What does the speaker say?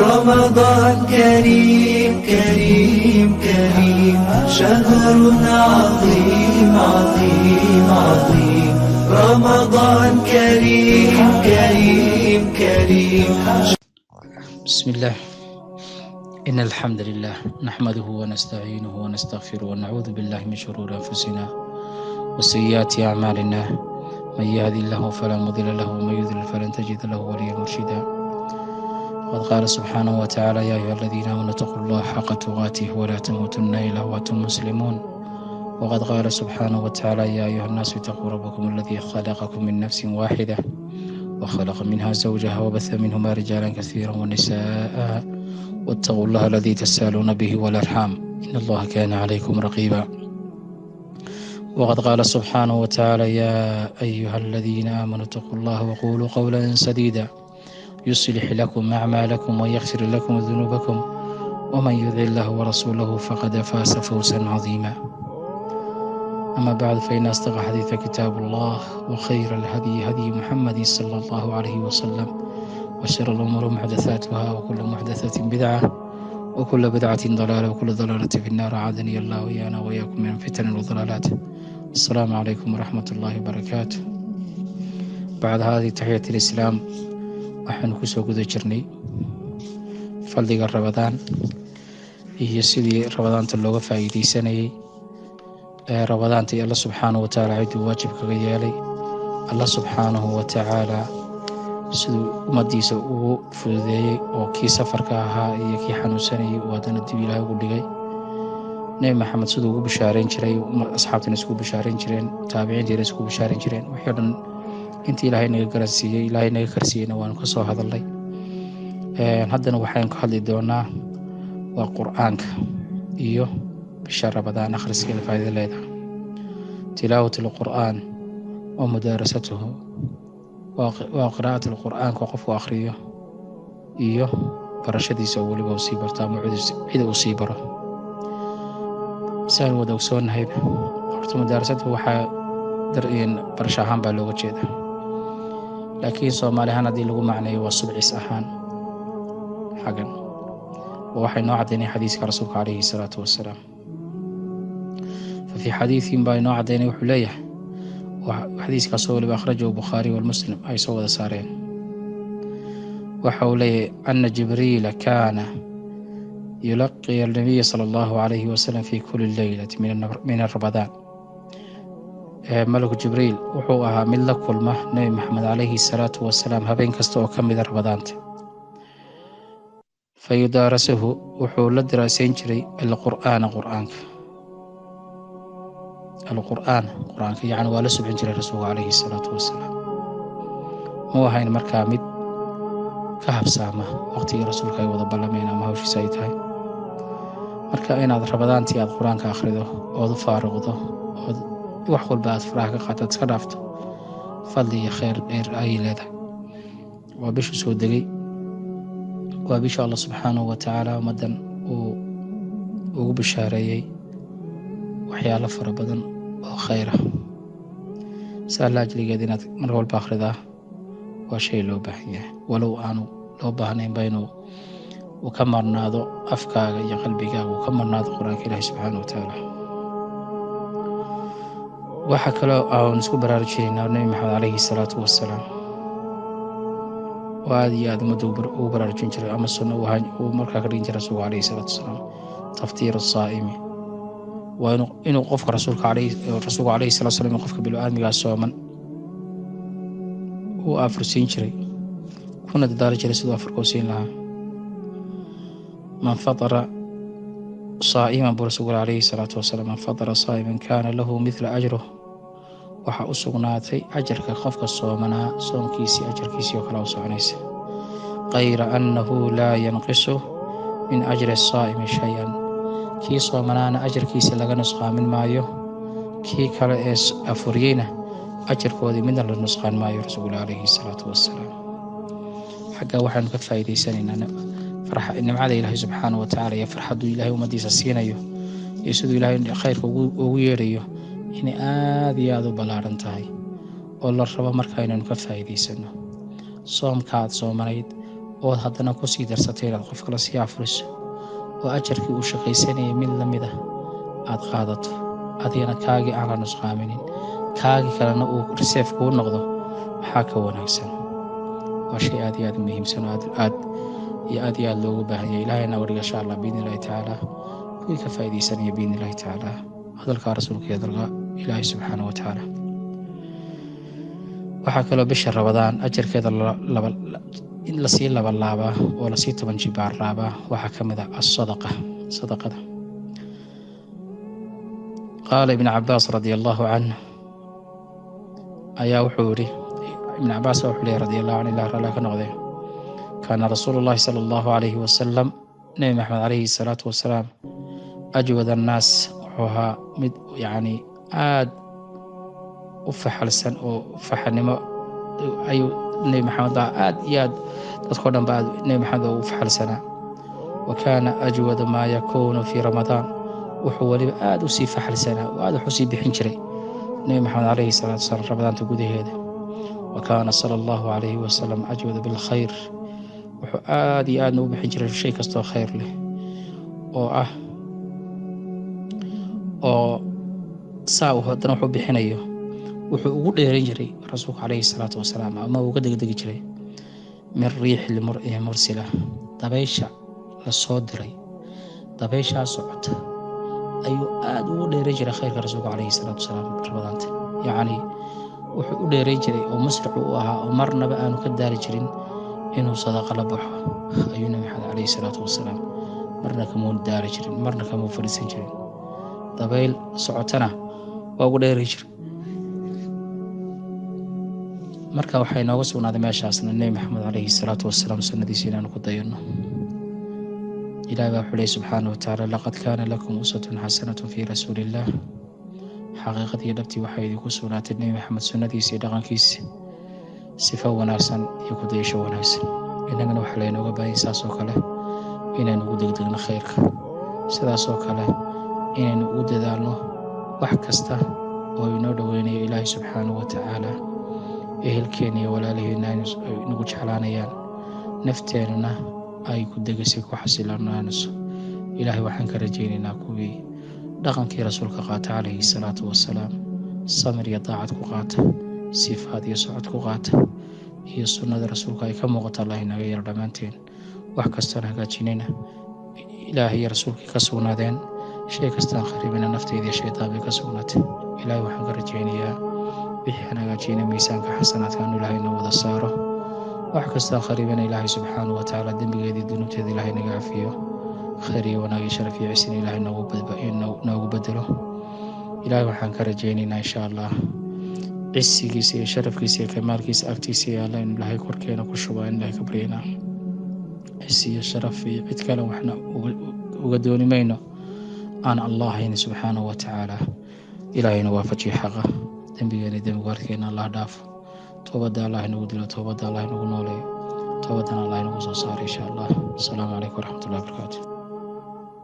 رمضان كريم كريم كريم، شهر عظيم عظيم عظيم. رمضان كريم كريم كريم. بسم الله، إن الحمد لله نحمده ونستعينه ونستغفره ونعوذ بالله من شرور أنفسنا وسيئات أعمالنا، من يهدي الله فلا مضل له ومن يضلل فلن تجد له وليا مرشدا. وقد قال سبحانه وتعالى: يا أيها الذين آمنوا اتقوا الله حق تقاته ولا تموتن إلا وأنتم مسلمون. وقد قال سبحانه وتعالى: يا أيها الناس اتقوا ربكم الذي خلقكم من نفس واحدة وخلق منها زوجها وبث منهما رجالا كثيرا ونساء، واتقوا الله الذي تسالون به والأرحام، إن الله كان عليكم رقيبا. وقد قال سبحانه وتعالى: يا أيها الذين آمنوا اتقوا الله وقولوا قولا سديدا، يصلح لكم أعمالكم ويغفر لكم ذنوبكم، ومن يطع الله ورسوله فقد فاز فوزا عظيما. أما بعد، فإن أصدق حديث كتاب الله، وخير الهدي هدي محمد صلى الله عليه وسلم، وشر الأمور محدثاتها، وكل محدثة بدعة، وكل بدعة ضلالة، وكل ضلالة في النار. أعاذني الله وإيانا وإياكم من الفتن والضلالات. السلام عليكم ورحمة الله وبركاته. بعد هذه تحية الإسلام، waxaanu kusoo guda jirnay fadliga Ramadaan iyo sidii Ramadaanta looga faa'iideysanayay ee Ramadaanta iyo Alla subxaanahu watacaala cidduu waajib kaga yeelay, Alla subxaanahu watacaala siduu ummaddiisa ugu fududeeyey oo kii safarka ahaa iyo kii xanuunsanayay uu haddana dib Ilaahay ugu dhigay, Nebi Maxamed siduu ugu bishaareyn jiray, asxaabtina isku bishaareyn jireen, taabiciintiina isku bishaareyn jireen, wixii o dhan intii Ilaahay naga garansiiyey, Ilaahay naga karsiiyeyna waanu ka soo hadalnay. Haddana waxaynu ka hadli doonaa waa Qur-aanka iyo bisha Ramadaan akhriskeeda faa'iida leedahay. Tilaawat alqur'aan wa mudaarasatuhu, waa qiraa'at alqur'aanka qofku akhriyo iyo barashadiisa oo weliba uu sii barto ama cida uu sii baro. Si aynu wada ogsoonnahayba, horta mudaarasadu waxaa barasho ahaan baa looga jeedaa, laakiin Soomaali ahaan haddii lagu macneeyo waa subcis ahaan. Xaggan oo waxay noo caddaynay xadiiska Rasuulka calayhi salaatu wasalaam. Fa fii xadiisin baa inoo caddaynay, wuxuu leeyahay xadiiskaasoo weliba akhrajahu Bukhaari walmuslim ay soo wada saareen, waxa uu leeyahay: ana Jibriila kaana yulaqi alnabiya sala allahu calayhi wasalam fi kulli leylati min Ramadaan. Malaku Jibriil wuxuu ahaa mid la kulma Nebi Maxamed calayhi salaatu wasalaam habeen kasta oo ka mida Ramadaanta. Fayudaarasuhu, wuxuu la diraasayn jiray, alqur'aana, qur'aanka, alqur'aan, qur-aanka, yacni waa la subcin jiray Rasuulku calayhi salaatu wasalaam. Mu ahayn markaa mid ka habsaama waqtigii Rasuulka ay wada ballameen ama hawshiisa ay tahay. Marka inaad Ramadaantii aad qur-aanka akhrido ood u faaruqdo ood wax walba aad faraha ka qaataad iska dhaafto, fadli iyo kheyr dheer ayay leedahay. Waa bishu soo degay, waa bisha Allah subxaanahu wa tacaala ummaddan uu ugu bishaareeyey waxyaalo fara badan oo kheyr ah. Saa la ajligeed inaad mar walba akhridaa waa shay loo baahan yahay, walow aanu loo baahnaynba inuu uu ka marnaado afkaaga iyo qalbigaaga, uu ka marnaado qur-aanka Ilaahi subxaana wa tacaala. Waxaa kaloo aan isku baraarujinaynaa Nebi Maxamed calayhi salaatu wasalaam oo aada iyo aada ummadda ugu baraarujin jiray ama sunno uu markaa ka dhigin jiray Rasuulku calayhi salaatu wasalaam, taftiir asaa'imi, waa inuu qofka rasuulku calayhi salatu wasalam qofka bilo-aadmigaa sooman uu afursiin jiray, kuna dadaali jiray siduu afurka u siin lahaa. Man fatara saa'iman, buu Rasuulku calayhi salaatu wasalaam, man fatara saa'iman kaana lahu mithla ajruh, waxaa u sugnaatay ajarka qofka soomanaa soonkiisii ajarkiisii oo kale u soconaysa, kayra annahu laa yanqisu min ajri asaa'imi shay-an. Kii soomanaana ajarkiisa laga nusqaamin maayo, kii kale ee afuriyeyna ajarkoodii midna la nusqaan maayo, Rasuulku calayhi salaatu wasalaam. Xaggaa waxaanu ka faa'iidaysanaynaa nimcada Ilaahay subxaana wa tacaala iyo farxadduu Ilaahay ummaddiisa siinayo iyo siduu Ilaahay khayrka ugu yeedhayo inay aada iyo aada u ballaaran tahay oo la rabo markaa inaynu ka faa'iidaysano. Soomka aad soomanayd Ood haddana ku sii darsatay inaad qof kale sii afuriso oo ajarkii uu shaqaysanayay mid la mid ah aad qaadato, adigana kaagii aan la nusqaaminin, kaagii kalena uu reseef kuu noqdo, maxaa ka wanaagsan? Waa shay aad iyo aad u muhiimsan oo aad aad iyo aad iyo aad loogu baahan yahay. Ilaahay naga dhiga insha Allah biidni Illahi tacaala kuwii ka faa'iidaysanaya biidni Illahi tacaala hadalkaa rasuulka iyo hadalka Ilaahay subxaanahu wa tacaala. Waxaa kaloo bisha Ramadaan ajarkeeda in lasii labalaabaa oo lasii 10 jibaar laabaa waxaa ka mid ah asadaqa, sadaqada. Qaala Ibn Cabaas radia allahu canhu ayaa wuxuu yidhi, Ibn Cabaas wuxuu leeyahy radia allahu canhu, ilah raalli ka noqdee, kaana rasuulu llahi sala allahu calayhi wasalam, Nebi Maxamed calayhi salaatu wasalaam, ajwad annaas, wuxuu ahaa mid yacni aad u faxalsan oo faxanimo ayuu Nebi Maxamed baa aad iyo aad dadkoo dhan ba aad Nebi Maxamed baa ugu faxalsanaa. Wa kaana ajwadu maa yakuunu fii Ramadaan, wuxuu weliba aad u sii faxalsanaa oo aad wax u sii bixin jiray Nebi Maxamed calayhi salaatu wasalaam Ramadaanta gudaheeda. Wa kaana sala allahu calayhi wasalam ajwada bilkhayr, wuxuu aad iyo aadna u bixin jiray shay kastoo khayr leh oo ah oo saa uu haddana wuxuu bixinayo wuxuu ugu dheeran jiray rasuulku calayhi salaatu wasalaam, ama uga degdegi jiray min riixi mursila, dabaysha la soo diray, dabayshaa socota ayuu aad ugu dheeran jiray khayrka rasuulku calayhi salaatu wasalaam Ramadaanta. Yacni wuxuu u dheeran jiray oo musric u ahaa oo marnaba aanu ka daali jirin inuu sadaqa la baxo ayuu Nabi Maxamed calayhi salaatu wasalaam marna kamuu daali jirin, marna kamuu fadhiisan jirin, dabayl socotana waa ugu dheeri jiray. Marka waxaa inooga sugnaaday meeshaasna Nebi Maxamed calayhi salaatu wasalaam sunnadiisa inaanu ku dayano. Ilahi baa wuxuu leeyay subxaana wa tacaala, laqad kaana lakum uswatun xasanatun fii rasuuliillah, xaqiiqadii dhabtii waxaa idinku sugnaatay Nebi Maxamed sunnadiisa iyo dhaqankiisa sifo wanaagsan iyo ku dayasho wanaagsan. Innagana waxaa laynooga baahanya saas oo kale inaynu ugu degdegno khayrka, sidaas oo kale inaynu ugu dadaalno wax kasta oo inoo dhoweynayo Ilaahay subxaanahu wa tacaala, ehelkeena iyo walaalaheenna ay nagu jeclaanayaan, nafteenuna ay ku degasay ku xasilonaanayso. Ilaahay waxaan ka rajaynaynaa kuwii dhaqankii rasuulka qaata calayhi salaatu wasalaam, samir iyo daacad ku qaata, sifaad iyo socod ku qaata, iyo sunnada rasuulka ay ka muuqato Allah inaga yeelo dhammaanteen. Wax kastoon hagaajinayna Ilaahay iyo rasuulkii ka sugnaadeen, shay kastaan kharibina nafteyda iyo shaydaan bay ka sugnaatay. Ilaahay waxaan ka rajaynayaa wixii aan hagaajinay miisaanka xasanaadka anu Ilaahay noo wada saaro, wax kastaan kharibina Ilaahay subxaanahu wa tacaala dembigeedii dunuubteeda Ilaahay naga cafiyo, khayr iyo wanaag iyo sharaf iyo cisina Ilaahay noogu bedelo. Ilaahay waxaan ka rajaynaynaa insha Allah cisigiisa iyo sharafkiisa iyo kamaalkiisa agtiisa yaalla inuu Ilaahay korkeena ku shubo, in Ilaahay ka baryaynaa. Cisi iyo sharaf iyo cid kale waxna uga dooni mayno aan Allah ahayn subxaanahu wa tacaala. Ilaahayna waafajiyo xaqa, dembigeena dembiga warkeena Allah dhaafo, toobadda Allah inagu dilo, toobadda Allah inagu nooleeyo, toobadana Allah inagu soo saaro insha Allah. Asalaamu calaykum waraxmatullahi wabarakaatu.